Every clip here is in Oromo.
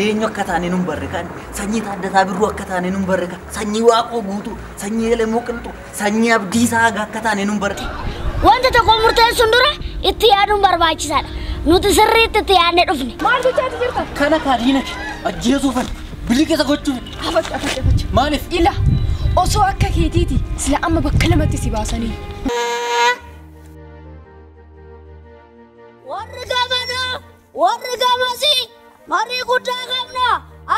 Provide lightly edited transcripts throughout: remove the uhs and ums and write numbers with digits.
Eenyu akka taane nun barre kan sanyii Taaddasaa Birruu akka taane nun barre kan sanyii Waaqoo Guutuu, sanyii Elemoo Qilxuu, sanyii Abdiisaa Agaa akka taane nun barre. Wanta tokko murteessuun dura itti yaaduun barbaachisaadha. Nuti sirriitti itti yaadnee dhufne. Maal gochaati jirta? Kana kaadiina kee ajjeesuufan bilisa gochuuf. Afachu afachu afachu. Maaliif? Ila osoo akka keetiiti sila amma bakka lamatti si baasanii. Warri gamanaa, warri gamasii, marii guddaa qabna.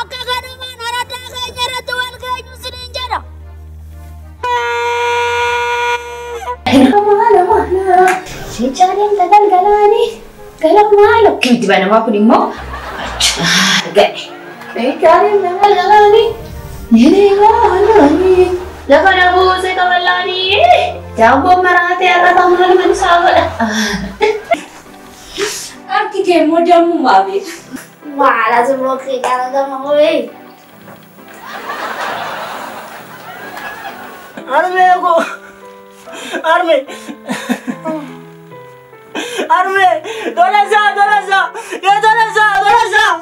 Akka kanamaan araddaa keenya irratti wal geenyu isiniin jedha. Fincaaleen galgalaanii galamaalo. Kimti banamaa kun immoo ga'e. Fincaaleen galgalaanii yeroo lafa na buuse kaballaanii jaamboon maraatee har'a maal manisaa godha. Harki kee immoo dammumaa beeka. Maal immoo kee gama hoo'ee. Harmee koo! Harmee! Harmee! Tolasaa! Tolasaa! Yaa Tolasaa! Tolasaa!